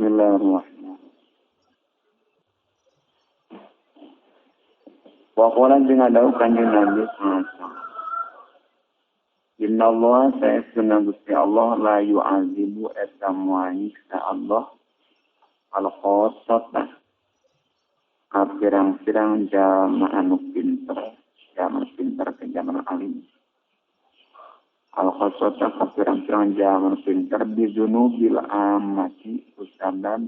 Bismillahirrahmanirrahim. Wa qala jeung adau kanjeng Nabi sallallahu alaihi wasallam. Inna Allah saestuna Gusti Allah la yu'azibu eta moal nyiksa Allah al-khassata ka pirang-pirang jalma anu pinter, jalma pinter ke jalma alim. Al-khassata ka pirang-pirang jalma pinter bizunubil amati usabab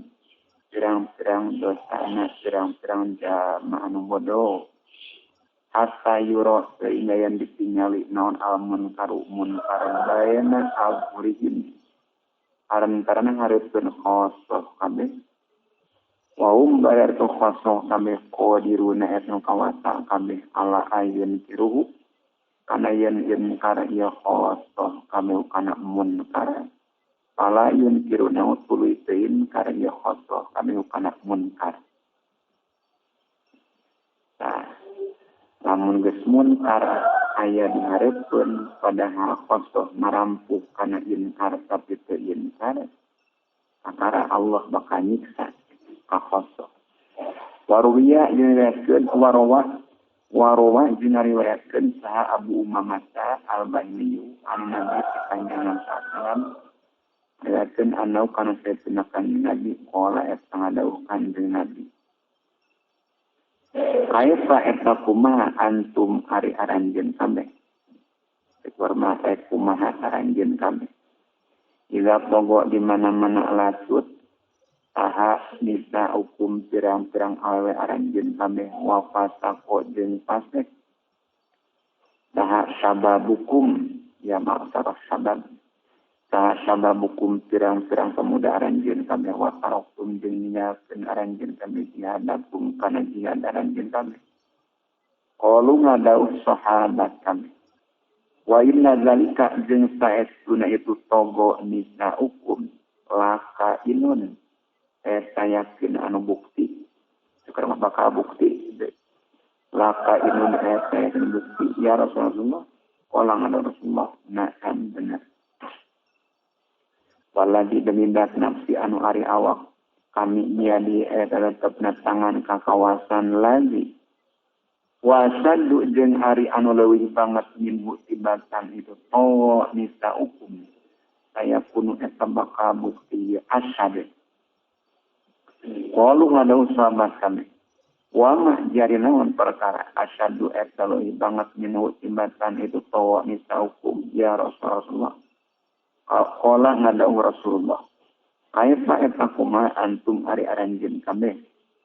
pirang-pirang dosana pirang-pirang jalma anu bodoh. Hatta yuro sehingga yang ditingali naon al munkaru munkar bayana al-murihim aran-karana hareupeun khosoh kabeh wa hum bayar tu khosoh kabeh qadiruna eta nu kawasa kabeh ala ayun kiruhu kana yen inkar ieu khosoh kabeh kana munkar ala ayun kiruna tuluy teu inkar ieu khosoh kabeh kana munkar. Tah lamun geus munkar aya di hareupeun padahal khosoh marampuh kana inkar tapi teu inkar kakara Allah bakal nyiksa ka khosoh. Waruwiya diriwayatkeun warwa jeung ngariwayatkeun saha Abu Umamah Al-Bahili anu Nabi kanjeng sallallahu riwayatkeun anau kana sayyidina kanjeng Nabi qala eta ngadawuh kanjeng Nabi kaifa eta kumaha antum ari aranjeun kabeh kumaha kumaha aranjeun kabeh iza pogo di mana-mana lasut saha nisa hukum pirang-pirang awewe aranjeun kabeh wa fasaqo jeung fasik saha sababukum ya ma'sarah sabab saha sababukum pirang-pirang pemuda aranjeun kabeh wa taraktum jeung ninggalkeun aranjeun kabeh jihadakum kana jihad aranjeun kabeh qalu ngadauh sahabat kabeh wa inna zalika jeung saestuna itu togo nisaukum laka inun eta yakin anu bukti sekarang bakal bukti laka inun eta yakin bukti ya Rasulullah qala ngada Rasulullah na'am bener waladi demi dat nafsi anu ari awak kami jadi tetepna tangan ka kawasan lagi wasaddu jeung ari anu leuwih banget minhu tibatan itu tawa nisa hukum saya kunu eta bakal bukti asad qalu ngadau sahabat kami wa mah jari naon perkara asyadu eta leuwih banget minhu tibatan itu tawa nisa hukum ya Rasulullah. Qala ngadau Rasulullah kaifa eta kumaha antum ari aranjeun kabeh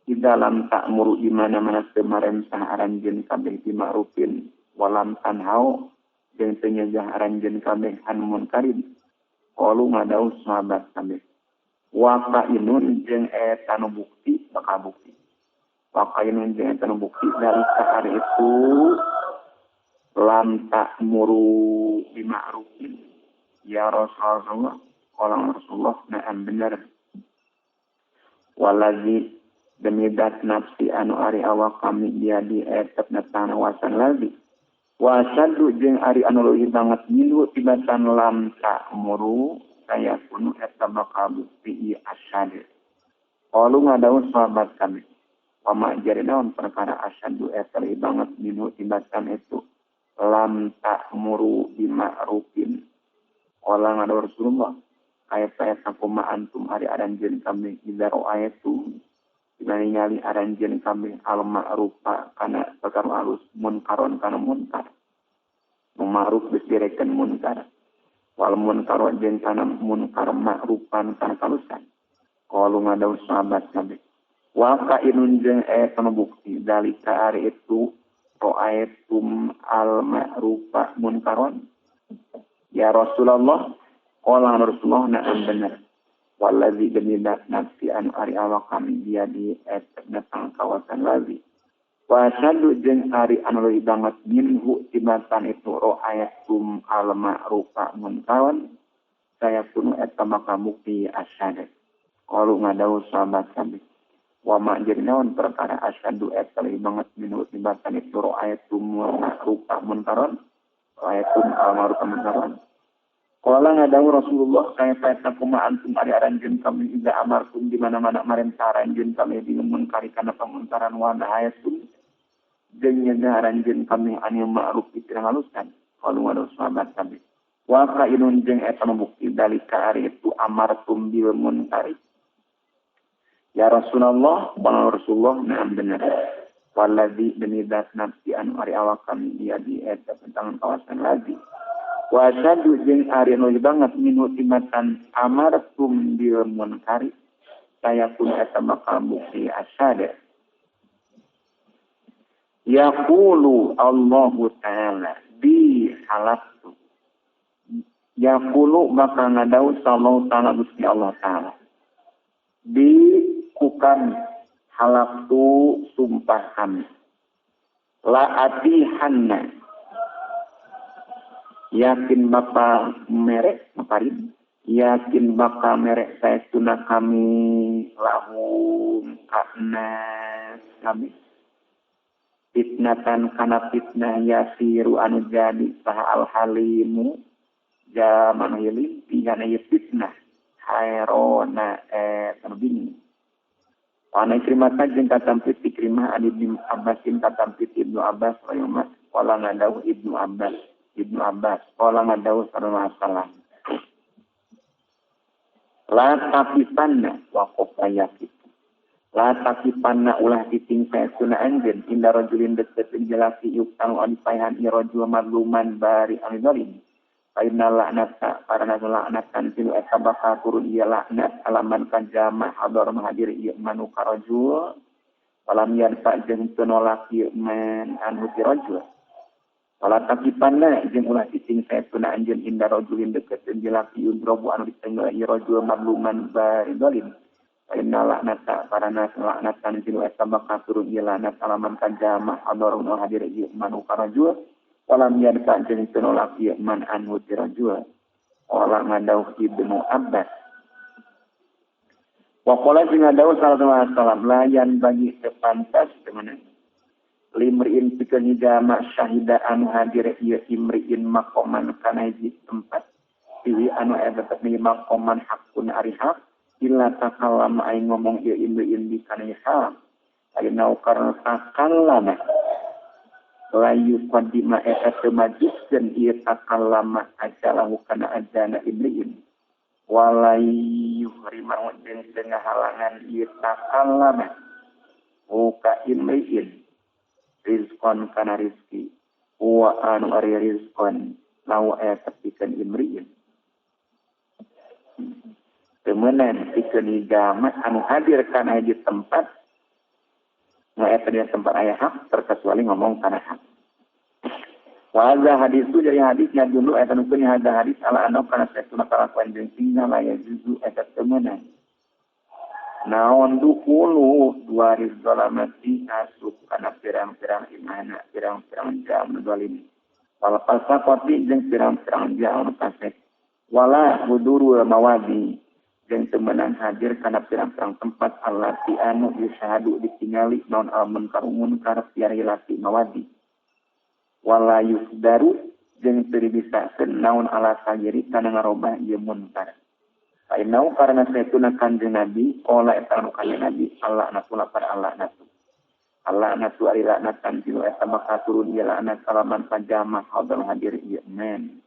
di dalam ta'muru di mana-mana teu marentah aranjeun kabeh bima'rufin walam tanhau jeung teu nyegah aranjeun kabeh an munkarin qalu ngadau sahabat kabeh wa ka'inun jeung eta nu bukti bakal bukti wa ka'inun jeung eta nu bukti dari hari itu lam ta'muru bima'rufin ya Rasulullah, qala Rasulullah na'am bener. Waladzi demi dat nafsi anu ari awak kami dia di etepna tanah wasan lagi. Wa asyaddu jeung ari anu leuwih banget minhu tibatan lam ta'muru saya kunu eta bakal bukti asyad. Qalu ngadau sahabat kami. Wa ma jari naon perkara asyaddu eta leuwih banget minhu tibatan itu lam ta'muru bima'rufin. Qala ngadu Rasulullah kaifa yasakuma antum ari aranjeun kami idza ra'aytum dibani nyali aranjeun kami al ma'rufa kana perkara alus munkaron kana munkar nu ma'ruf geus direken munkar wal munkar jeung kana munkar ma'rufan kana kalusan qalu ngadu sahabat kami wa ka'inun jeung eta nu bukti dalika ari itu ra'aytum al ma'rufa munkaron ya Rasulullah, qala Rasulullah na'am bener. Waladzi demi nafsi anu ari awak kami dia di datang kawasan lazi. Wa asyaddu jeung ari anu leuwih banget minhu tibatan itu ra'ayatum al ma'rufa munkaran saya kunu eta maka bukti asyad. Qalu ngadau sahabat kami. Wa ma jeung naon perkara asyaddu eta leuwih banget minhu tibatan itu ra'ayatum ma'rufa munkaran ayatum al-ma'ruf munkaran. Qala ngadawu Rasulullah kaya takuma antum ari aranjeun kami iza amartum di mana-mana marentah aranjeun kami bil munkari kana pamuntaran wa nahayatum jeung nyegah aranjeun kami anil ma'ruf pirang halusan qalu wa sahabat kami wa kainun jeung eta bukti dalika ari itu amartum bil munkari ya Rasulullah wa Rasulullah na'am bener waladzi benidat nafsi anu ari awak kami dia di eta tentang kawasan lagi wa syadu jeung ari nu banget minu timatan amartum bil munkari saya pun eta bakal bukti asada yaqulu Allahu ta'ala bi halaftu yaqulu bakal ngadau sallallahu ta'ala Gusti Allah ta'ala bi ku kami halaftu sumpah kami la atihanna yakin bakal merek maparin yakin bakal merek saestuna kami lahum kana kami fitnatan kana fitnah yasiru anu jadi saha al halimu zaman hilim pihana ieu fitnah hairona bingung. Wana ikrimah jeung katampi ikrimah an Ibnu Abbasin katampi Ibnu Abbas radhiyallahu qala ngadawu Ibnu Abbas qala ngadawu sallallahu alaihi wasallam la taqifanna wa qafayati la taqifanna ulah ditingkai sunah anjeun inda rajulin deket jelasi yuktanu anu paehan rajul madluman bari anu zalim fa inna la'nata karena laknatan til eta bakal turun ieu laknat alaman kajama hadar menghadir ieu manu ka rajul walam yanfa jeung teu nolak ieu man anhu ti rajul wala taqifanna jeung ulah ditingkai sunah anjeun inda rajulin deket jelasi yudrobu anu ditenggel ieu rajul madluman bari zalim fa inna la'nata karena laknatan til eta bakal turun ieu laknat alaman kajama hadar menghadir ieu manu ka rajul walam yanfa jeung teu nolak ieu man anhu ti rajul qala ngadauh Ibnu Abbas wa qala jeung ngadauh sallallahu alaihi wasallam layan bagi sepantas teman limriin pikeun hijama syahida anu hadir ieu imriin maqaman kana hiji tempat piwi anu eta tetep maqaman hakun ari hak illa takallama aing ngomong ieu imriin bi kana hak ayeuna karena takallama layu qadima eta teu majuskeun ieu takallama ajalahu kana ajana imriin walayu rimau jeung teu ngahalangan ieu takallama ka imriin rizqon kana rizki wa anu ari rizqon lau eta pikeun imriin temenan pikeun hijama anu hadir kana hiji tempat nu eta dina tempat aya hak terkecuali ngomong kana hak. Wa hadza hadisu jadi hadisnya dulu eta nu kunya ada hadis ala anu kana saestuna kalakuan jeung tinggal aya juzu eta temenan. Naon dukulu dua rizalamati asup kana pirang-pirang imana pirang-pirang jam zalim. Wala pasaqati jeung pirang-pirang jam fasik. Wala huduru mawadi jeung temenan hadir kana pirang-pirang tempat allati anu yusyahadu ditingali naon al munkar munkar piarilati mawadi wala yusdaru jeung teu dibisakeun naon ala sagiri kana ngarobah ieu munkar fa innahu karena saytuna kanjeng Nabi qala eta anu kanjeng Nabi Allah natu lapar Allah natu Allah natu ari laknatan til eta bakal turun ieu laknat salaman pajama hadar hadir ieu men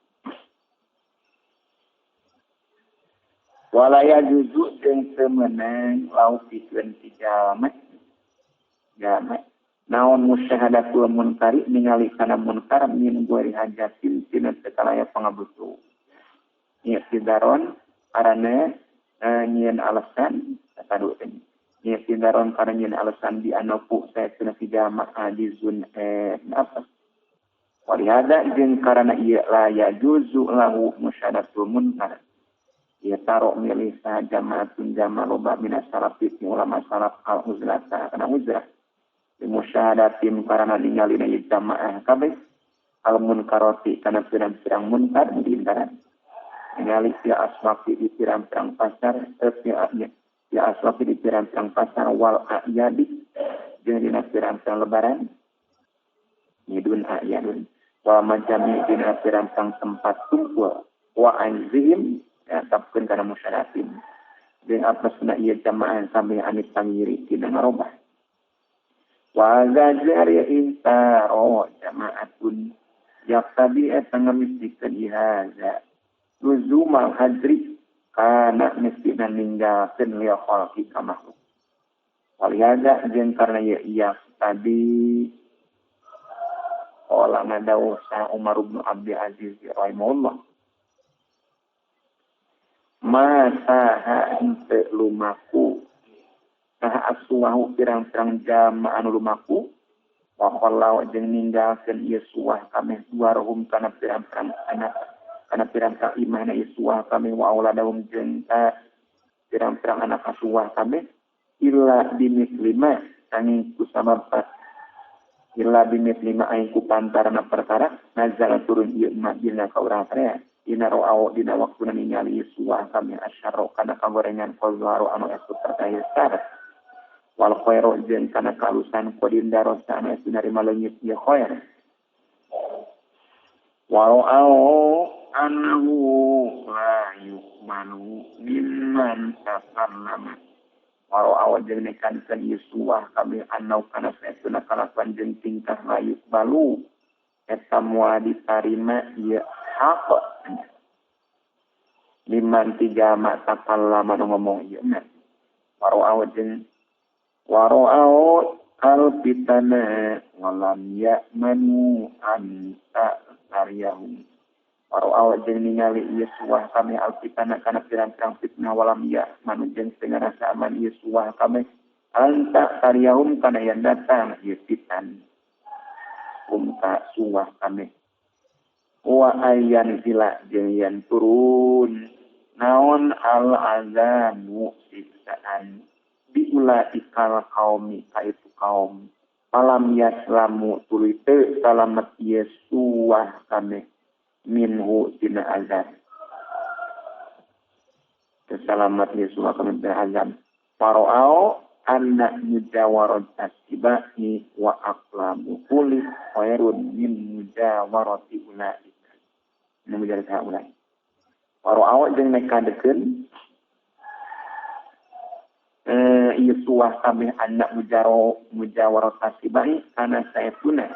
walaya juzu jeung teu meunang lau pikeun ti jalma jalma naon musyahadatul munkari ningali kana munkar min ghairi hajatin tina teu kalaya pangabutuh ieu tidaron karana nyieun alasan kadu teh ieu tidaron karana nyieun alasan di anopu saestuna si jalma ajizun apa walihada jeung karana ieu la ya juzu lahu musyahadatul munkar ya tarok milih saja jamaatun jama loba minas salafit ulama salaf al uzlata kana uzlah musyahadatin karana ningalina ieu jamaah kabeh al munkarati kana pirang-pirang munkar di antara ningali ya aswaqi di pirang-pirang pasar ya aswaqi di pirang-pirang pasar wal a'yadi jeung dina pirang-pirang lebaran nyidun a'yadun wal majami dina pirang-pirang tempat kumpul Wa anzihim ya tapkeun kana musyaratin jeung apesna ieu jamaah sami anit tangiri tina ngarobah. Wa zajari intaro jamaatun yaqtadi eta ngamistikeun ihaza luzumal hajri kana mistina ninggalkeun li khalqi ka makhluk. Walihaza jeung karena ieu yaqtadi qala nadawu sa Umar bin Abdul Aziz rahimahullah masa henteu lumaku saha asuwahu pirang-pirang jama anu lumaku wa khallau jeung ninggalkeun ieu suwah kameh duarhum kana pirang-pirang anak kana pirang-pirang imahna ieu suwah kameh wa auladahum jeung pirang-pirang anak asuwah kameh illa bimislima angin ku sabab illa bimislima angin ku pantarana perkara nazala turun ieu ma dina ka urang teh dina ro'au dina waktuna ningali suwah kami asyarro kana kagorengan qazwaru anu estu perkaya sar wal khairu jeung kana kalusan qadin darosa anu estu narima leungit ieu khair wa ro'au annahu la yu'manu mimman takallama wa ro'au jeung nekankeun ieu suwah kami annau kana saestuna kalakuan jeung tingkah la yuqbalu eta moal ditarima ieu hak liman tiga mak takallama nu ngomong ieu mah waro'au jeung waro'au al fitana walam ya'manu anta tariyahum waro'au jeung ningali ieu suwah kami al fitana kana pirang-pirang fitnah walam ya'manu jeung teu ngarasa aman ieu suwah kami anta tariyahum kana yen datang ieu fitan umka suwah kami wa ayyan sila jeung yen turun naon al azabu siksaan biulaikal kaumi ka itu kaum palam yaslamu tuluy teu salamet ieu suwah kami minhu tina azab teu salamet ieu suwah kami tina azab faro'au anna mujawarat asibai wa aqlamu kulli khairun min mujawarati ulaika mujawarati haulai waro'au jeung nekadekeun ieu suwah kabeh anna mujawarat asibai kana saetuna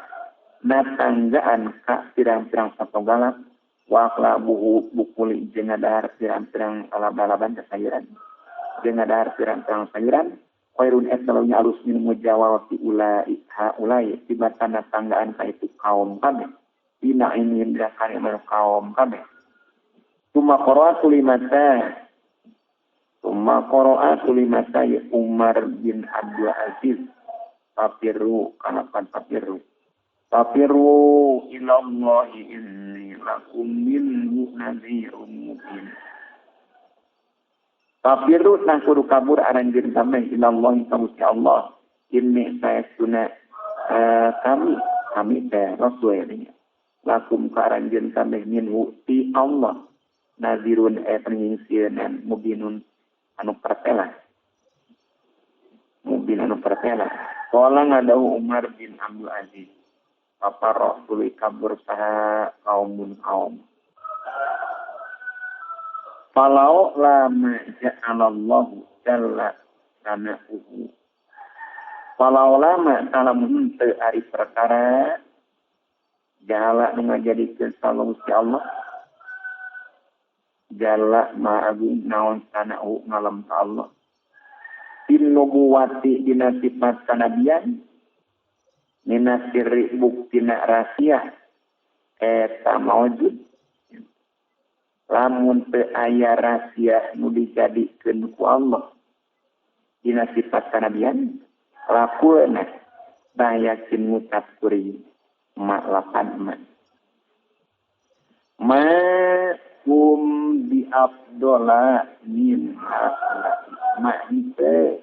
natanggaan ka pirang-pirang satogalak wa aqlabuhu bukuli jeung ngadahar pirang-pirang alab-alaban sayuran jeung ngadahar pirang-pirang sayuran khairun eta leuwih alus min mujawarati ulai haulai tibatan tanggaan ka itu kaum kabeh dina ini dina kaum kabeh tuma qara'atu limata ya Umar bin Abdul Aziz papiru kanapan papiru papiru ilallahi inni lakum minhu nadhirun mubin papiru tah kudu kabur aranjeun kabeh ilallahi ka Gusti Allah inni saestuna kami teh rasul nya lakum ka aranjeun kabeh minhu ti Allah nazirun eta nyingsieunan mubinun anu pertela mubin anu pertela qala ngadahu Umar bin Abdul Aziz paparo tuluy kabur saha kaumun kaum falau lama ja'alallahu jalla sana'uhu falau lama talamun teu ari perkara jala nu ngajadikeun sallallahu Gusti Allah jalla ma'agung naon sana'u ngalem ka Allah bin nubuwati dina sifat kanabian nina sirri buktina rahasia eta maujud lamun teu aya rahasia nu dijadikeun ku Allah dina sifat kanabian lakueuna bayakin ngucap kuring ma lapan ma ma kum bi abdola min haula ma hite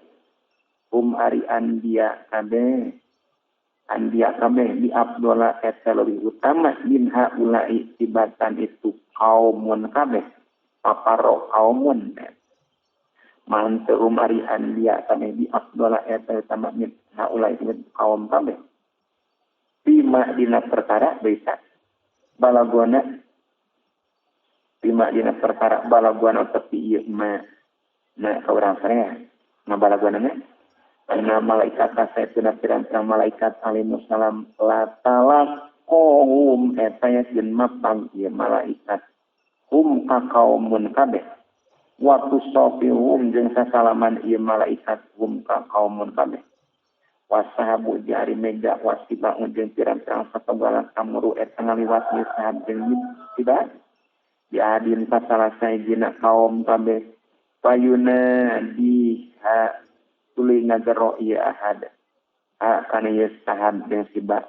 um ari anbiya kabeh bi abdola eta leuwih utama min haulai tibatan itu kaumun kabeh paparo kaumun mante umari anbiya kabeh bi abdola eta utama min haulai tibatan kaum kabeh bima dina perkara bisa balagona Lima dina perkara balaguan tepi ieu ma na ka urang sareng ngabalaguanna anna malaikat sayyidina pirang-pirang malaikat alaihi salam la talaqahum eta yakin mapang ieu malaikat hum ka kaumun kabeh wa tusafihum jeung sasalaman ieu malaikat hum ka kaumun kabeh wasahabu jari mega wasiba jeung pirang-pirang satunggalan kamuru eta ngaliwat ieu sahab jeung tiba diadin salah sayjina kaum kabeh payuna diha tuluy ngagero ieu ahad ha kana ieu sahab jeung siba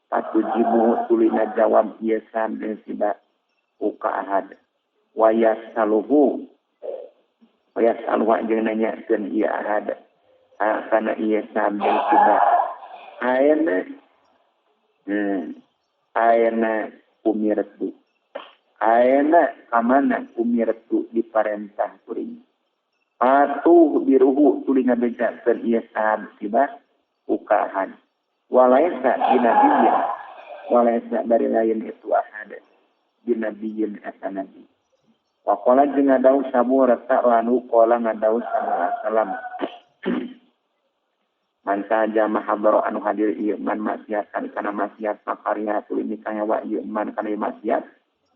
patujibu tuluy ngajawab ieu sahab jeung siba uka ahad wayasaluhu wayasaluhu jeung nanyakeun ieu ahad ha kana ieu sahab jeung siba ayeuna ayeuna umirtu ayeuna kamana umirtu diparentah kuring patuh biruhu tuluy ngabejakeun ieu sahab siba ukahan walaisa binabiyyin walaisa dari lain itu ahad binabiyyin eta nabi waqala jeung ngadau saburata lanu qala ngadau salam man saja mahabaro anu hadir ieu man maksiatan kana maksiat pakarya tuluy mikanyawa ieu man kana maksiat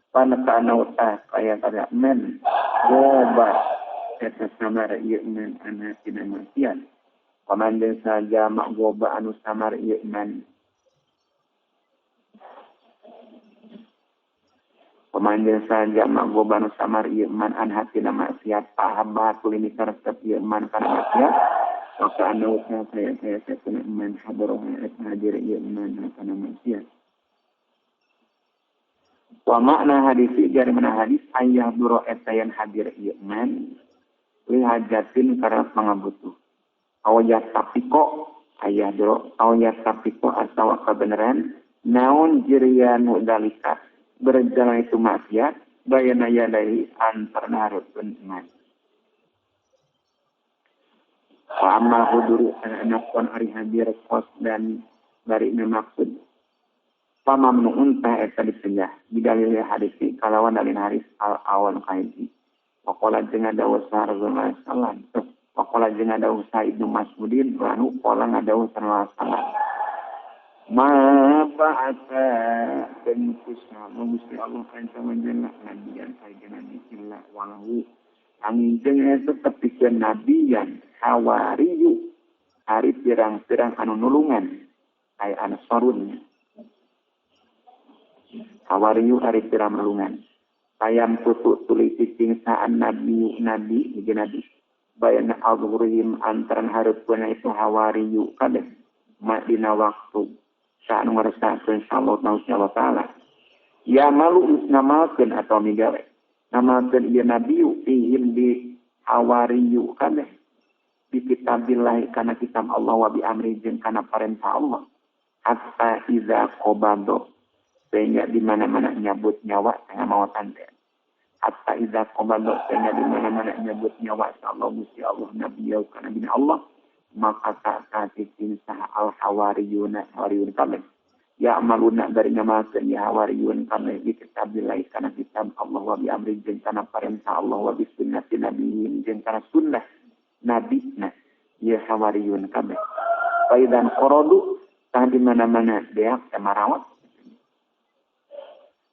panekana utah kaya kada men goba eta samar ieu men ana tina maksiat paman jeung saja mak goba anu samar ieu men paman jeung saja mak goba anu samar ieu man an hatina maksiat pahabba tuluy mikaresep ieu man kana maksiat maka anu utah kaya kaya satuna man hadoroha eta hadir ieu man kana maksiat. Wa makna hadis dari mana hadis ayah duro eta yang hadir ieu man li hajatin karena pangabutuh aw yastafiko ayah duro aw yastafiko atawa kebenaran naon jiryanu dalika berjalan itu maksiat bayana yadai antarna hareupeun iman wa amma huduru anakon ari hadir kos dan bari maksud pamamnuun tah eta dicegah bidalil hadis kalawan dalil hadis al awal kaiji waqala jeung dawuh Rasulullah sallallahu waqala jeung dawuh Ibnu Mas'udin wa qala ngadawuh sallallahu ma ba'atha dan kusa Gusti Allah kan sawanjana nabiyan sayyidina nabi illa walahu angin jeung eta tepikeun nabiyan hawariyu ari pirang-pirang anu nulungan ay ansarun hawariyu ari pirang nulungan ayam tutu tuluy cicing saan nabi nabi hiji nabi bayana azhurihim antaran hareupeunna itu hawariyu kabeh ma dina waktu saat ngarasakeun Allah taala ya malu ngamalkeun atau migawe ngamalkeun ieu nabi fihim di hawariyu kabeh bi kitabillah kana kitab Allah wa bi amri jeung kana parentah Allah hatta iza qabado sehingga di mana-mana nyabut nyawa tengah mawatan teh hatta iza qabado sehingga di mana-mana nyabut nyawa Allah Gusti Allah nabiyau kana nabi Allah maka ta'ati sah al hawariyuna hawariyun kabeh ya amaluna bari ngamalkeun ya hawariyun kabeh bi kitabillah kana kitab Allah wa bi amri jeung kana parentah Allah wa bi sunnati nabiyyin jeung kana sunnah nabi nah ya hawariyun kabeh faidan qaradu tah di mana-mana beak marawat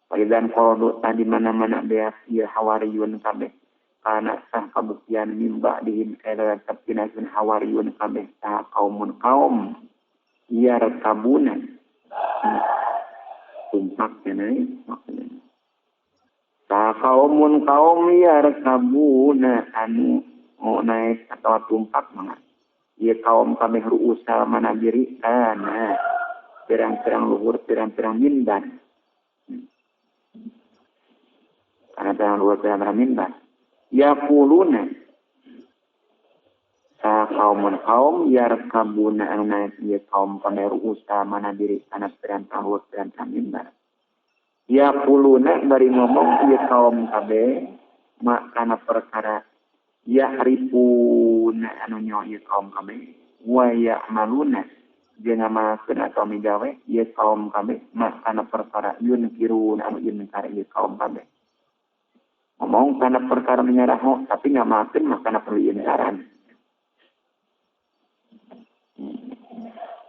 faidan qaradu tah di mana-mana beak ya hawariyun kabeh kana sah kabuktian mimba dihim eta tepinakeun hawariyun kabeh sah kaumun kaum yarkabuna tumpak cenah maksudna sah kaumun kaum yarkabuna anu naik atau tumpak mangga ieu kaum kabeh ruusal manabiri kana pirang-pirang luhur pirang-pirang minbar kana pirang luhur pirang-pirang minbar yaquluna sa kaumun kaum yarkabuna anu naik ieu kaum kabeh ruusal manabiri kana pirang-pirang luhur pirang-pirang minbar yaquluna bari ngomong ieu kaum kabeh makana perkara yahrifuna anu nyo ieu kaum kabeh wa ya'maluna jeung ngamalkeun atau migawe ieu kaum kabeh makana perkara yunkiruna anu inkar ieu kaum kabeh. Ngomong karena perkara menyaraho tapi ngamalkeun mah kana perlu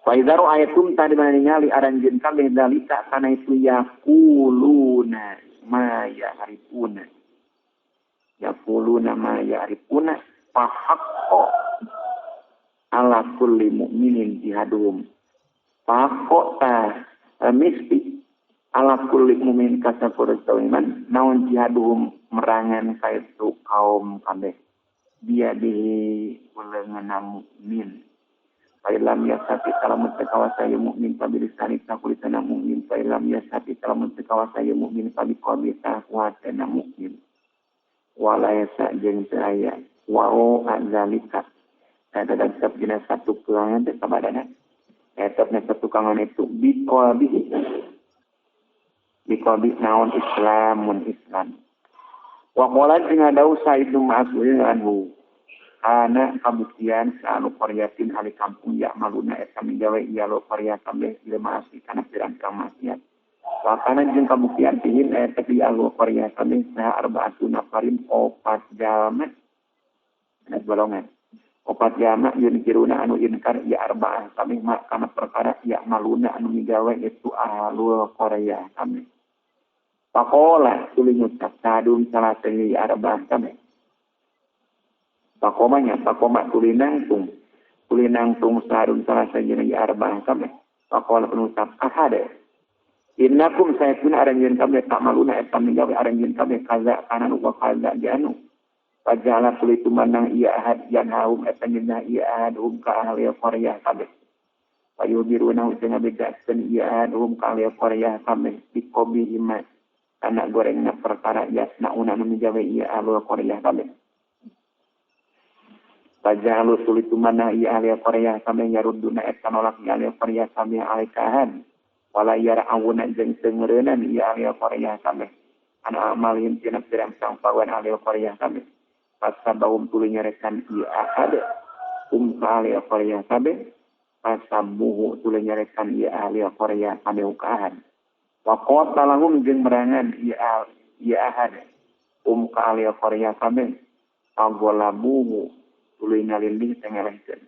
Fa idza ra'aytum tadi mana ningali aranjeun kabeh dalika kana itu yaquluna ma ya'rifuna. Yaquluna ma ya'rifuna fa haqqo ala kulli mu'minin jihaduhum. Fa haqqo ta misti ala kulli mu'min kasapur iman naon jihaduhum merangan kaitu kaum kabeh. Dia di ulengan mukmin. Fa'ilam yasati kalamun tekawasa ya mukmin pabilisani takulisana mukmin fa'ilam yasati kalamun tekawasa ya mukmin pabiqobita kuatena mukmin wala yasa jeung teu aya waro azalika eta tetep dina satu tukangan teh kabadana eta dina satu tukangan itu biqobi biqobi naon islamun islam wa qala jeung ada Sa'id bin Mas'ud anhu ana kabuktian sa'alu qaryatin ahli kampung ya maluna eta migawe ieu lo qarya kabeh ieu maasi kana pirang-pirang maksiat. Wa kana jeung kabuktian tihim eta di ahli qarya kabeh saha arbaatu nafarin opat jalma. Ana bolongan. Opat jalma yunkiruna anu inkar ya arbaah kabeh ma kana perkara ya maluna anu migawe itu ahlul qarya kabeh. Faqala tuluy ngucap sadum salah sahiji arbaah kabeh. Pakomanya, pakoma tulinangtung. Tulinangtung sarun salah sajana ya arba'ah kabeh. Pakola penutap ahade. Innakum sayakuna aranjeun kabeh ta'maluna eta migawe aranjeun kabeh kaza kanan wa kaza janu. Fajala tuluy tumandang ieu ahad yanhaum eta nyeunah ieu ahad hum ka ahli qaryah kabeh. Fayubiruna cenah bedakeun ieu ahad hum ka ahli qaryah kabeh bikobi hima kana gorengna perkara yasnauna nu migawe ieu ahli qaryah kabeh. Fajalu sulit mana ia ahli Korea sampai yaruduna eta nolak ia ahli Korea sampai alikahan wala yara'awuna jeung teu ia ahli Korea sampai ana amalihim tina pirang-pirang pawan ahli Korea sampai pasabahum tuluy nyarekan ia ahad ka ahli Korea sampai pasabuhu tuluy nyarekan ia ahli Korea sampai ukahan wa qatalahum jeung merangan ia ahad ka ahli Korea sampai pagolabuhu tuluy ngalindih teh ngelehkeun.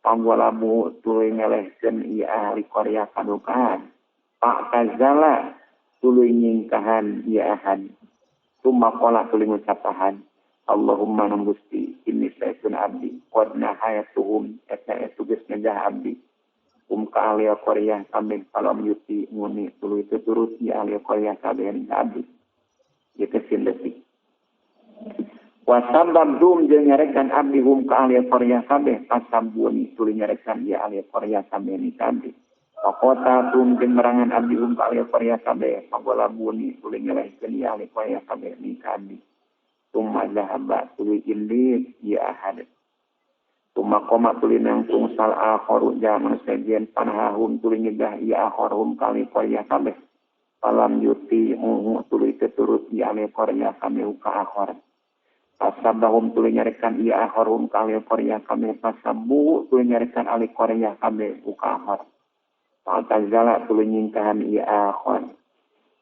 Panggolabu tuluy ngelehkeun ieu ahli Korea kadukaan. Pak kazala tuluy nyingkahan ieu ahad. Summa qala tuluy ngucapahan. Allahumma nang Gusti inni sayyidun abdi qad nahayatuhum eta geus nyegah abdi. Ka ahli Korea kabeh kalau yuti nguni tuluy turut ieu ahli Korea kabeh abdi. Ieu teh sindetik. Wasabab dum jeung nyarekan abdi hum ka ahli Korea kabeh pasabuni tuluy nyarekan ieu ahli Korea kabeh ni abdi. Pakota dum jeung merangan abdi hum ka ahli Korea kabeh pagolabuni tuluy ngelehkeun ieu ahli Korea kabeh ni abdi. Tumma zahaba tuluy indit ieu ahad. Tumma qoma tuluy nangtung sal akharu jalma sejen panahum tuluy nyegah ieu akhar hum ka ahli Korea kabeh. Falam yuti tuluy turut ieu ahli Korea kabeh ka akhar. Pasabahum tuluy nyarekan ieu akharum ka ahli Korea kabeh pasabu tuluy nyarekan ahli Korea kabeh ka akhar. Fatazala tuluy nyingkahan ieu akhar.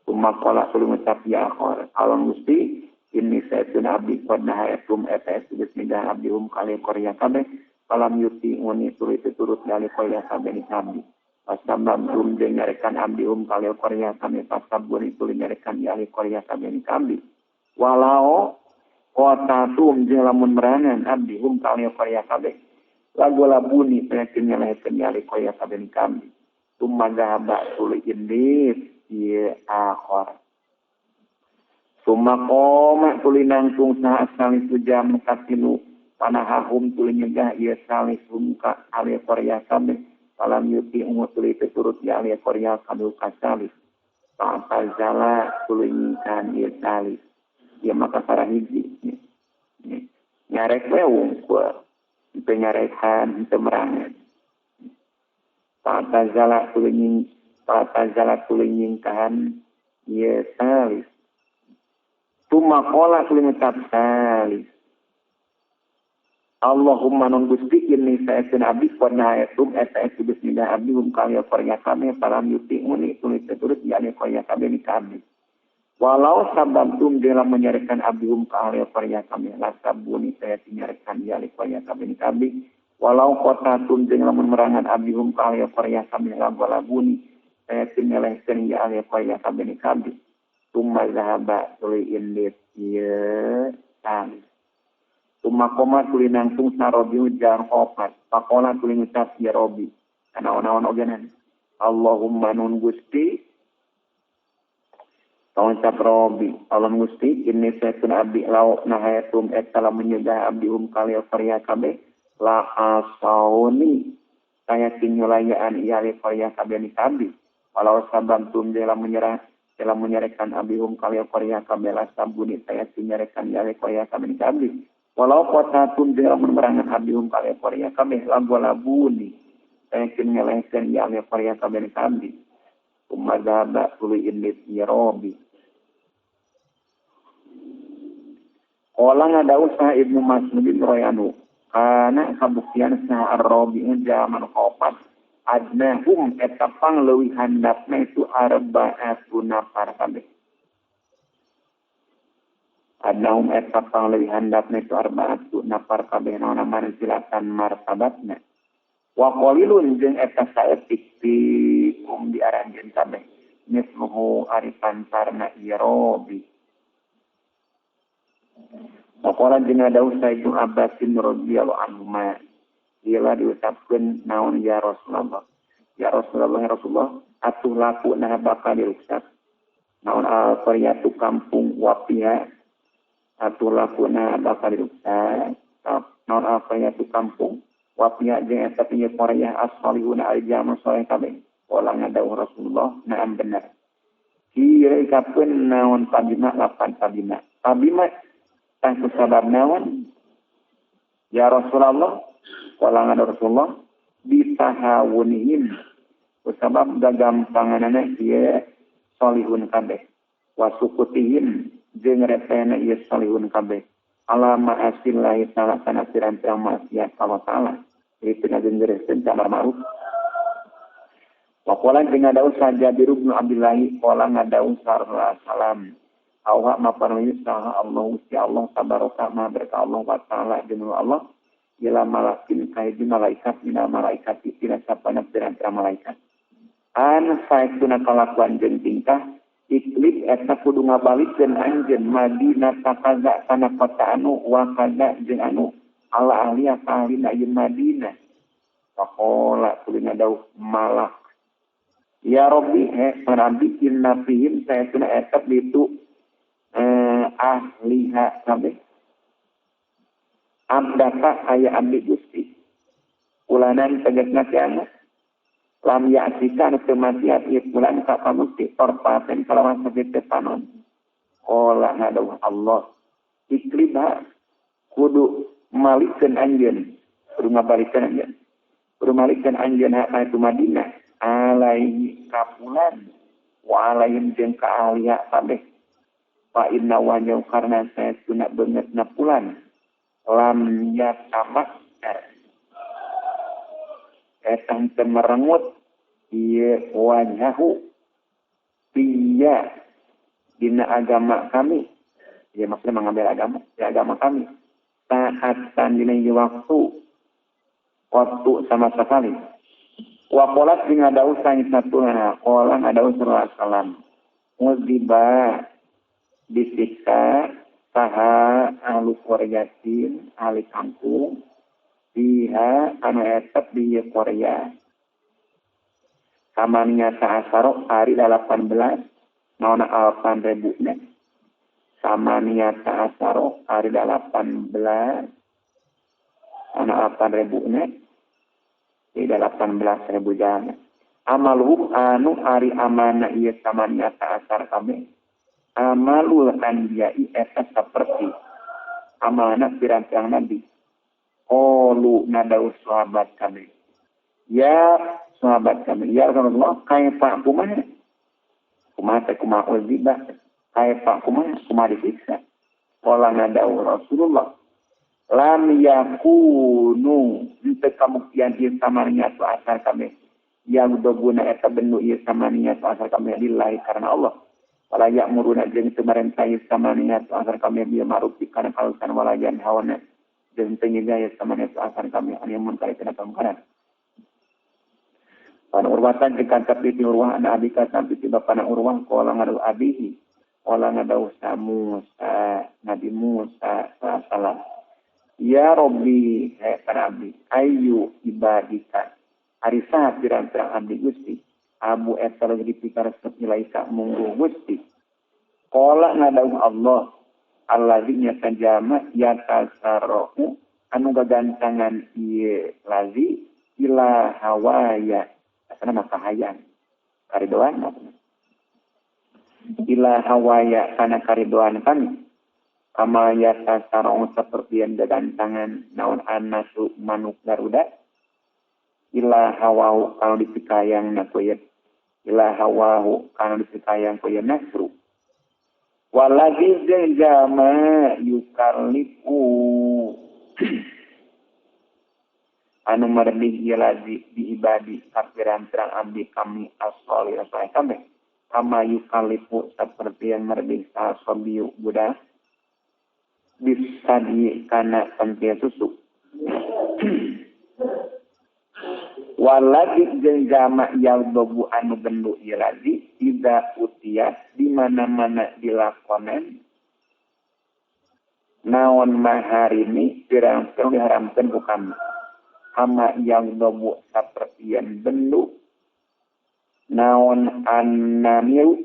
Summa qala tuluy ngucap ieu akhar. Alon Gusti inni sayyidun abdi qad nahayatum eta geus nyegah abdi hum ka ahli Korea kabeh falam yuti nguni tuluy turut ahli Korea kabeh ni abdi. Pasabahum jeung nyarekan abdi hum ka ahli Korea kabeh pasabu tuluy nyarekan ieu ahli Korea kabeh ni abdi. Walau Qatatum jeung lamun merangan abdi hum ka ahli Korea kabeh. Lagu labuni penyakit nyalahekeun ahli Korea kabeh ni kami. Summa zahaba tuluy indit ieu akhar. Summa qoma tuluy nangtung saha salisu jam katilu panahahum tuluy nyegah ieu salisum ka ahli Korea kabeh. Falam yuti ungu tuluy turut ieu ahli Korea kabeh ka salis. Fa tuluy nyingkahan ieu salis. Ya maka para hiji nyarek we wungkul teu nyarekan teu merangan patazala tuluy nyingkahan ieu salis tuma qala tuluy ngucap salis Allahumma nun Gusti inni sayyidun abdi qad nahayatum eta geus nyegah abdi hum ka ahli Korea kabeh falam yuti nguni tuluy turut ya ahli Korea kabeh ni abdi. Walau sababtum dalam menyarikan abdihum ka ahli qaryah kami lasabuni saya tinyarekan ya ahli qaryah kami kami. Walau qotatum jeung lamun merangan abdihum ka ahli qaryah kami labuni saya tinelehkeun ya ahli qaryah kami kami. Tumma zahaba tuluy indit ieu tang. Tumma koma tuluy nangtung sarobi ujang opat. Pakola tuluy ngucap ya Robi. Naon-naon ogenan. Allahumma nun Gusti Taucap Robi, Allah Gusti, ini saytun abdi lau nahayatum eta lamun nyegah abdi kali qarya kabeh la asauni saya tinyulayaan ieu ali qarya kabeh ni abdi. Walau sababtum dalam menyerah dalam menyarekan abdi kali qarya kabeh la sabuni saya tinyarekan ieu ali qarya kabeh ni abdi. Walau qotatum dalam merangan abdi kali qarya kabeh la golabuni saya tinyulayaan ieu ali qarya kabeh ni abdi. Umma zahaba tuluy indit ya Robi. Qala ngadau saha Ibnu Mas'ud royanu kana kabuktian saha Ar-Rabi zaman opat adnahum eta pangleuwih handapna itu arba'atu nafar kabeh. Adnahum eta pangleuwih handapna itu arba'atu nafar kabeh naon manzilatan martabatna. Wa qalilun jeung eta saeutik fi di aranjeun kabeh misluhu ari pantarna ieu Robi. Waqala jeung dawuh Sayyidina Abbasin radhiyallahu anhu ma bila diucapkeun naon ya Rasulullah ya Rasulullah ya Rasulullah atuh laku nah bakal diruksak naon al qaryatu kampung wapiha atuh laku nah bakal diruksak naon al qaryatu kampung wapiha jeung eta piye qaryah as-salihuna al-jamaah saleh kabeh. Olah ngadawuh Rasulullah naam bener. Kira ikapeun naon pabima lapan pabima. Pabima tah kusabab naon? Ya Rasulullah, olah ngadawuh Rasulullah bitahawunihim. Kusabab gagampanganana ieu salihun kabeh. Wasukutihim jeung repena ieu salihun kabeh. Ala ma'asillahi ta'ala kana pirang-pirang maksiat Allah Ta'ala. Itu ngajenjereskeun ka amar ma'ruf. Waqala jeung ngadawuh Jabir bin Abdullah qala ngadawuh sallallahu salam awha maparwi saha Allah si Allah tabaraka ma berka Allah wa ta'ala jeung Allah ila malakin kaiji malaikat minal malaikat tina sapana pirang-pirang malaikat an saestuna kalakuan jeung tingkah iklib eta kudu ngabalikeun anjeun Madinah takaza kana kota anu wa kaza jeung anu ala ahli ka ahlina ieu Madinah. Faqala tuluy ngadawuh malak ya Rabbi, Rabbi inna fihim sayatuna etap itu ahliha kabeh. Abdaka aya abdi Gusti. Ulanan tegasna kiamat. Lam ya'sika anu teu maksiat ieu fulan ka Gusti torpaten kalawan sakitu panon. Qala ngadawuh Allah. Iklibha kudu malikeun anjeun, kudu ngabalikeun anjeun. Kudu malikeun anjeun ka itu Madinah. Alaihi kapulan wa alaihim jeung ka ahliha kabeh. Fa inna wajhu karna saestuna beungeutna pulan lam yatamakkar eta teu merengut ieu wajhahu piya dina agama kami. Ya maksudnya mengambil agama, ya agama kami. Taatan dina ieu waktu sama sekali. Wa qalat jeung ngadawuh satuna qala ngadawuh sallallahu alaihi wasallam muziba disiksa saha ahlu qaryatin ahli kampung biha anu etep di Korea samania ta'asaro ari 18 naon alpan rebuna samania ta'asaro ari 18 anu alpan rebuna di 18.000 jana. Amaluhum anu ari amana ieu samania ta'asar kabeh. Amalul anbiya'i eta saperti amalna pirang-pirang nabi. Qalu nadau sahabat kabeh. Ya sahabat kami, ya Rasulullah, kaifa kumaha? Kumaha teh kumaha uzibah? Kaifa kumaha? Kumaha disiksa? Qala nadau Rasulullah. Lam yakunu henteu kabuktian ieu samania tu asar kabeh. Yang doguna eta bennu ieu samania tu asar kabeh lillahi karena Allah. Wala ya'muruna jeung teu marentah samaniyat asar kami bil ma'ruf kana kalusan wala yanhauna jeung teu nyegah samaniyat asar kami anil munkar kana kamungkaran. Pan urwatan jeung kantap di urwah ana abika sampai ti bapana urwah qala ngadu abihi qala ngadu Musa Nabi Musa salam ya Rabbi hai Rabbi ayu ibadika ari saha pirang-pirang abdi Gusti abu eta lagi dipikaresep ilaika mungguh Gusti qala ngadau Allah allazi nyata jama yatasarru anu gagancangan ieu lazi ila hawaya asana maka hayang karidoan ila hawaya kana karidoan kami kama yatasarru seperti yang gagancangan naon anasu manuk garuda ila hawahu kalau dipikayang na kuya ila hawahu kalau dipikayang kuya nasru waladzi jama yukallifu anu merdih ieu lazi di ibadi kapiran-pirang abdi kami as-sholih saleh kabeh kama yukallifu seperti yang merdih sasobiu budak bisadi kana pentil susu waladzi jeung jama yaldobu anu bendu ieu lazi ida utiat di mana-mana dilakonan naon maharimi pirang-pirang diharamkeun ku kami kama yaldobu sapertian bendu naon anamiru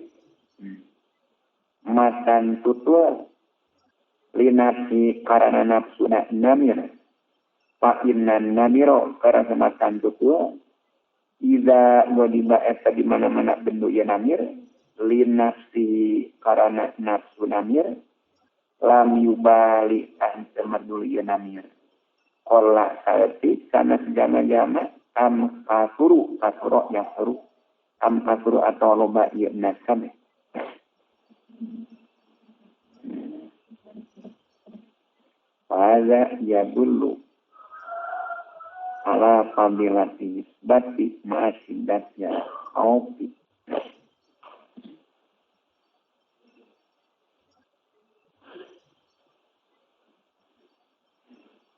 matan tutul linafsi karana nafsuna namir fa inna namiro karena matan tutul iza godiba eta di mana-mana bendu ya namir linafsi karana nafsu namir lam yubali an temerdul ya namir qala saati kana jama-jama am kasuru kasuro yang seru am kasuru atau loba ieu nasab hadza yadullu ala fadilati isbati ma'asiddatnya khawfi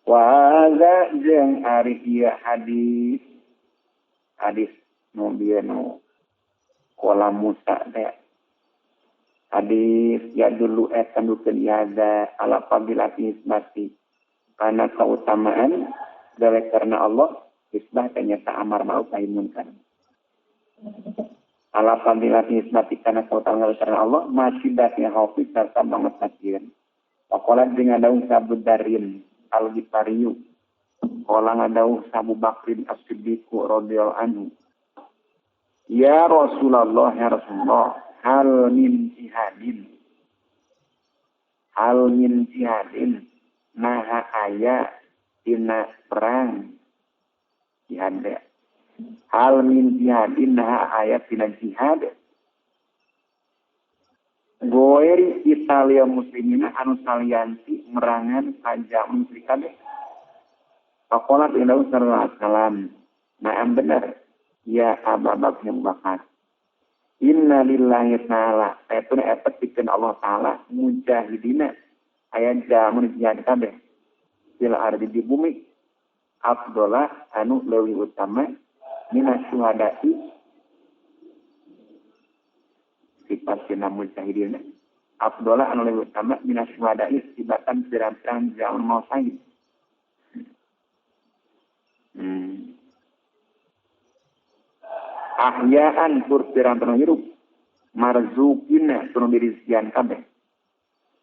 wa hadza jeung ari ieu hadis hadis nu bieu nu qala Musa teh hadis ya dulu eta nukeun hadza ala fadilati isbati kana kautamaan oleh karena Allah isbah ternyata amar ma'ruf nahi munkar. Ala fadilati isbati kana kautamaan oleh karena Allah masidatnya khaufi serta banget sieun. Waqala jeung ngadaung Abu Darin al-Ghifariyu. Qala ngadaung Abu Bakrin As-Siddiq radhiyallahu anhu. Ya Rasulullah ya Rasulullah hal min jihadin. Hal min jihadin naha aya tina perang jihad hal min jihadin naha ayat tina jihad goeri Italia muslimina anu salianti merangan kaja musyrik kabeh faqala innahu sallallahu alaihi wasallam na'am bener ya Abu Bakar Bakar inna lillahi ta'ala etuna eta pikeun Allah ta'ala mujahidina aya jamun jihad kabeh fil ardi di bumi afdola anu leuwih utama minas syuhada'i sifat tina mujahidina afdola anu leuwih utama minas syuhada'i tibatan pirang-pirang jamun mau syahid ahyaan tur pirang-pirang hirup marzukina tur dirizkian kabeh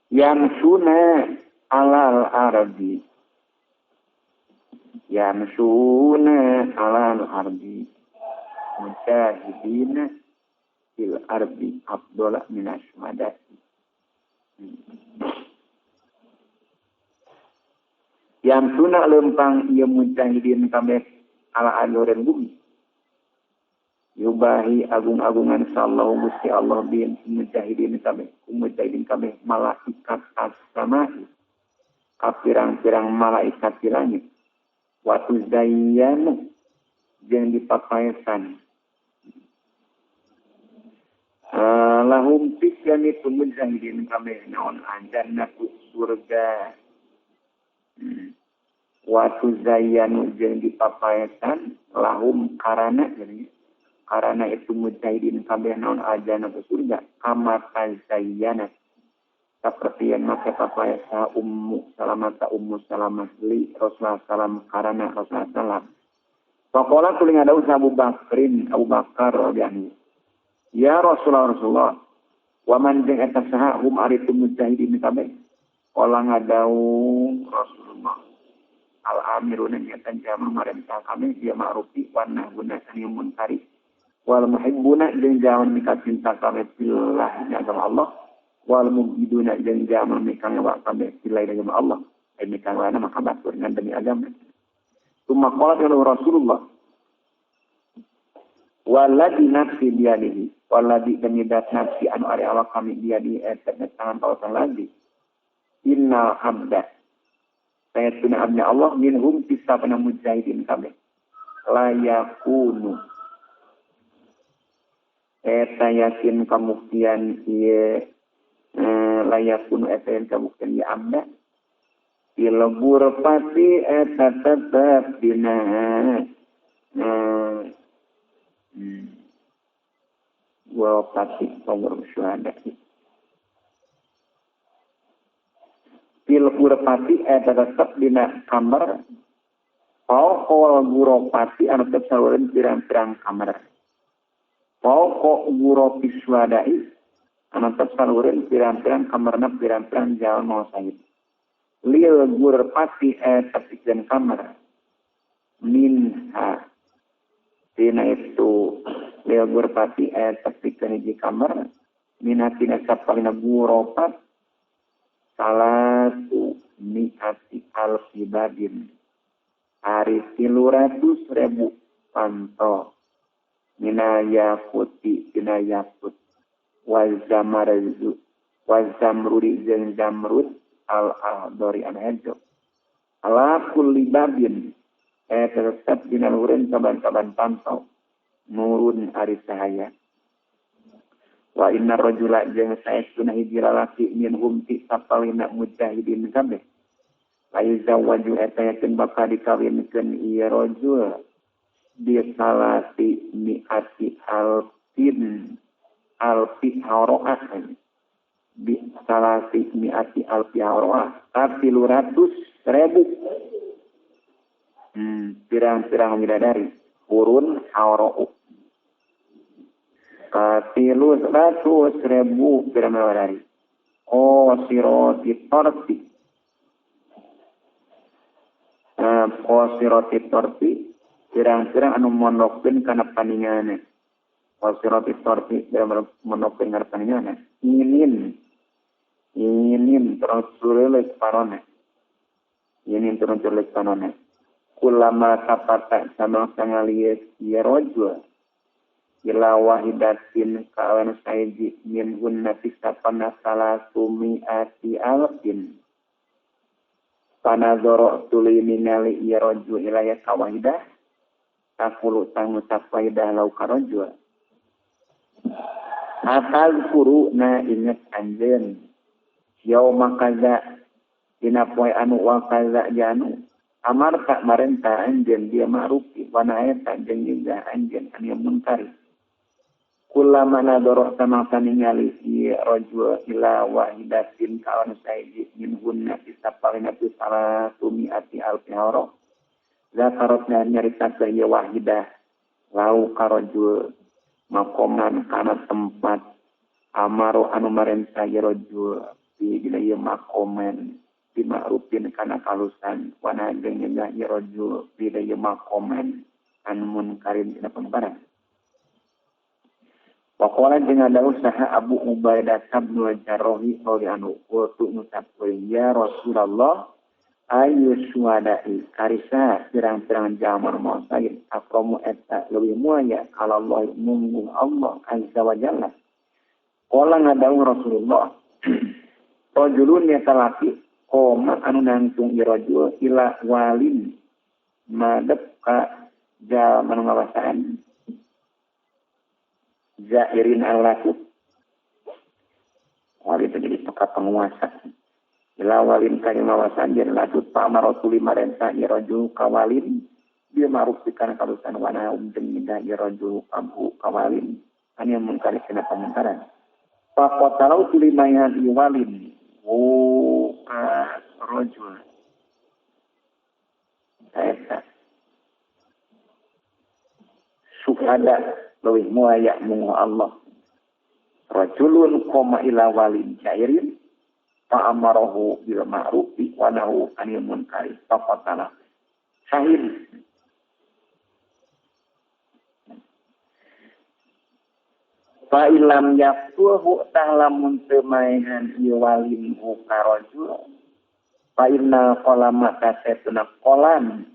yamsuna alal ardi yamsuna alal ardi mujahidina fil ardi afdala minas syuhada'i yamsuna lempang ieu mujahidin kabeh ala adoren bumi yubahi agung-agungan sallallahu gusti Allah bin mujahidin kabeh mujahidin kabeh malaikat as-sama'i kapirang-pirang malaikat di langit watu zayyanu jeung dipapaesan Lahum pikeun itu mujahidin kabeh naon aljannatu surga. Wa tuzayyanu jeung dipapaetan lahum karana jadi karana itu mujahidin kabeh naon aljannatu surga kama tazayyana seperti yang make papae sa Ummu Salamah ta Ummu Salamah li Rasulullah salam karana Rasulullah salam. Faqala tuluy ngadawuh Abu Bakrin Abu Bakar radhiyallahu ya Rasulullah Rasulullah wa man jeung eta saha hum ari tu mujahidin kabeh olah ngadawuh Rasulullah al amiruna nyata jama marentah kabeh dia ma'rufi wa nahuna anil munkari wal muhibbuna jeung jama mika cinta kabeh billah agama Allah wal mubiduna jeung jama mika ngewa kabeh billah agama Allah ai mika wana maka batur ngan demi agama. Tsumma qala Rasulullah waladi nafsi biyadihi waladi demi dat nafsi anu ari awak kami biyadihi eta tangan pautan lagi innal abda sayatuna abda Allah minhum tisabana mujahidin kabeh la yakunu eta yakin kamuktian ieu la yakunu eta yakin kamuktian ieu abda dilebur pati eta tetep dina wapati nomor syuhada dilebur pati eta tetep dina kamar pokok guropati anu tetep saluran pirang-pirang kamar pokok guropi syuhadai anu tetep saluran pirang-pirang kamarna pirang-pirang jalan mau sahid lil gurpati eta pikeun kamar minha tina itu lil gurpati eta pikeun hiji kamar minha tina sapalina guropat salatu mi'ati alfi babin ari 300,000 panto mina yakuti tina yakut wa zamarzu wa zamruri jeung zamrud al-ahdori anu hejo ala kulli babin tetep dina luhureun saban-saban pantau nurun ari cahaya wa inna rajula jeung saestuna hiji lalaki minhum ti sapalina mujahidin kabeh la yuzawwaju eta yakin bakal dikawinkeun ieu rajul bi salati mi'ati alfin alfi haraah bi salasi mi'ati alfi haraah 300,000 pirang-pirang bidadari urun haro'u 300,000 pirang bidadari qasirati tarfi qasirati tarfi pirang-pirang anu mondokkeun kana paningana qasirati tarfi pirang mondokkeun kana paningana ingin terus sureuleuh parona ingin terus sureuleuh parona kulama tapata sama sangalieu ieu rajul ila wahidatin kawan saiji min hunna tisapana salatu mi'ati alfin panadoro tuluy ningali ieu rajul ila ya kawahidah takulu tangucap wahidah lau ka rajul asal kuru na inget anjeun yauma kaza dina poe anu wa kaza janu amar tak marenta anjeun dia ma'rufi wa naeta jeung juga anjeun anu munkari kulama nadoro samangsa ningali ieu rajul ila wahidatin kawan saiji min hunna isapalina tu salatu mi'ati alfi hara zakarotna nyarita ieu wahidah lau karajul makoman kana tempat amaru anu marenta ieu rajul di dina ieu makoman bima'rufin kana kalusan wana jeung nyegah ieu rajul di dina ieu makoman anu munkarin dina pangbaran. Waqala jeung ada usaha Abu Ubaidah bin Jarrah radhiyallahu anhu qultu ngucapkeun ya Rasulullah ayu syuhada'i karisa pirang-pirang jalma nu maot akramu eta leuwih mulia kalau Allah mungguh Allah azza wa jalla. Qala ngadawuh Rasulullah rajulun yatalaki koma anu nangtung ieu rajul ila walin madep ka jalma nu ngawasaan zairin al-lakut Wali itu jadi peka penguasa. Ila walin ka mawasan jeung latut pamarotul marentah ieu rajul ka walin dia ma'ruf kana kalusan wana jeung nyegah ieu rajul kamhu ka walin anu mungkar kana pamungkaran. Faqatalau tulimayan ieu walin ka rajul. Eta suhada leuwih muaya mungu Allah. Rajulun qoma ila walin jairin fa amarahu bil ma'rufi wa nahu 'anil munkari faqatala. Syahid. Fa ilam yaqtuhu ta'lamun teu maehan ieu walin hu ka rajul. Fa inna qalama kasetuna qalam.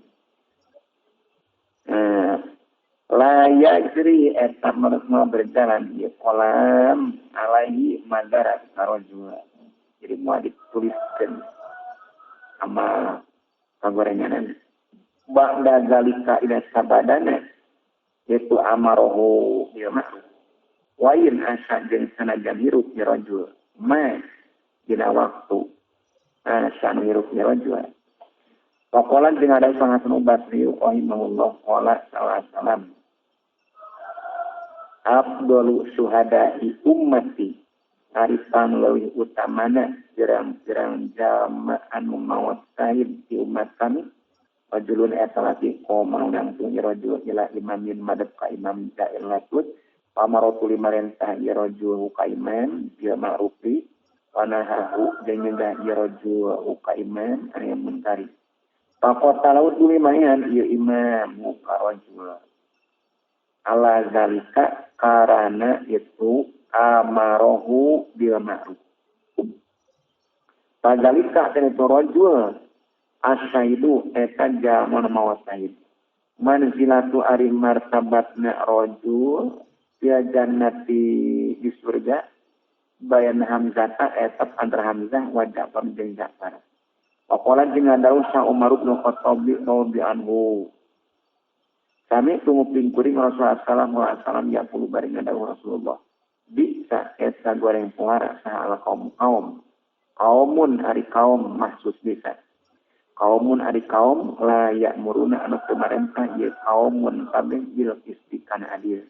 La yajri eta manusia berjalan di kolam alaihi madarat rajul. Jadi mau dituliskan sama kagorenganan. Ba'da zalika ila sabadana yaitu amarohu bil ma'ruf. Wa in asa jeung sanajan hirup ya rajul ma dina waktu asa nu hirup ya rajul. Waqala jeung ada sangat Basri rahimahullah qala salam afdalu syuhada'i ummati ari pangleuwih utamana pirang-pirang jalma anu maot syahid di umat kami rajulun eta laki qoma nangtung rajul ila imamin madep ka imam jail latut pamarotul marentah ieu rajul ka imam bil ma'rufi wa nahahu jeung nyegah ieu rajul ka imam anu munkari. Faqatalau tulimayan ieu imam muka rajul. Ala zalika karana itu amarohu bil ma'ruf. Fadzalika kana itu rajul asyahidu eta jalma mawa syahid. Manzilatu ari martabatna rajul fil jannati di surga bayan Hamzata eta antara Hamzah wa Ja'far jeung Ja'far. Waqala jeung ngadawuh sa Umar bin Khattab radhiyallahu anhu. Sami tunguping kuring Rasulullah sallallahu alaihi wasallam yaqulu bari ngadawuh Rasulullah. Bisa eta goreng puara saha al kaum kaum. Kaumun ari kaum mahsus bisa. Kaumun ari kaum la ya'muruna anu teu marentah ieu kaumun kabeh bil qisti kana adil.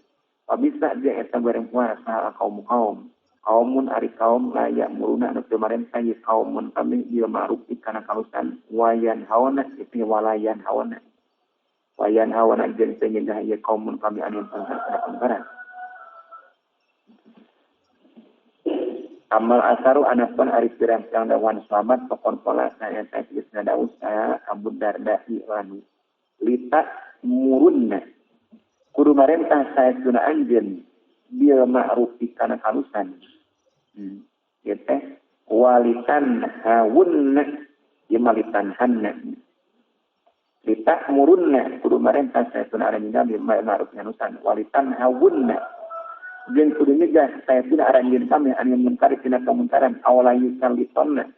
Bisa jeung eta goreng puara saha al kaum kaum. Kaumun ari kaum la ya'muruna anu teu marentah ieu kaumun kabeh bil ma'ruf kana kalusan wayan hawana ieu walayan hawana wayan hawana jeung teu nyegah ieu kaumun kabeh anu kana pangkaran. Amal asaru anapun ari pirang-pirang dawan selamat pokon pola saya geus ngadawuh saya Abu Darda lanu lita murunna kudu marentah saestuna anjeun bil ma'rufi kana kalusan. Ieu teh walitan hawunna ieu malitan hanna lita murunna kudu marentah saestuna aranjeun bil ma'ruf kalusan walitan hawunna jeung kudu nyegah saestuna aranjeun kami anu munkar tina kamunkaran awala yusallitonna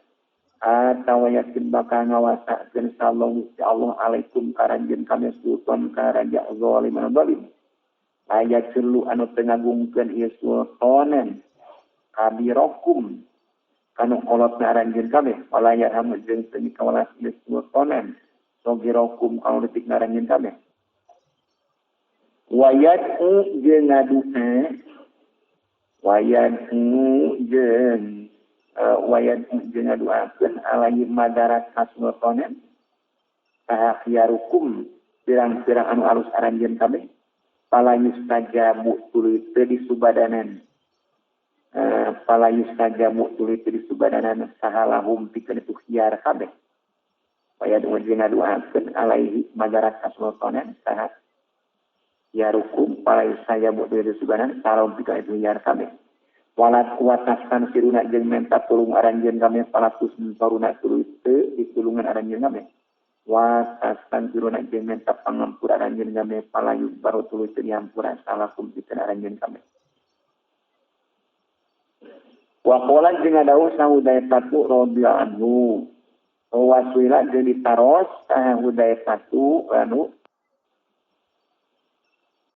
atawa yakin bakal ngawasakeun sallallahu Allah alaikum karanjeun kami sultan karaja zaliman zalim aya celu anu teu ngagungkeun ieu sultanan kabirakum kanu kolotna aranjeun kami wala yarhamu jeung teu kawelas ieu sultanan sogirakum kanu leutik aranjeun kami wayad'u jeung ngadua wayad'u jeung wayad'u jeung ngaduakeun alaihi madarat kasultanan saha khiyarukum pirang-pirang anu alus aranjeun kabeh pala yustajabu tuluy teu disubadanan pala yustajabu tuluy teu disubadanan saha lahum pikeun itu khiyar kabeh wayad'u jeung ngaduakeun alaihi madarat kasultanan saha yarukum pala yustajabu tuluy teu disubadanan saha lahum pikeun itu khiyar kabeh walat wataskan siruna jeung menta tulung aranjeun kami palatus saruna tuluy teu ditulungan aranjeun kami wataskan siruna jeung menta pangampura aranjeun kami palayu baru tuluy teu dihampura salakum pikeun aranjeun kami wa qala jeung dawuh Hudaifatu radhiyallahu anhu wasuila jeung ditaros Hudaifatu anu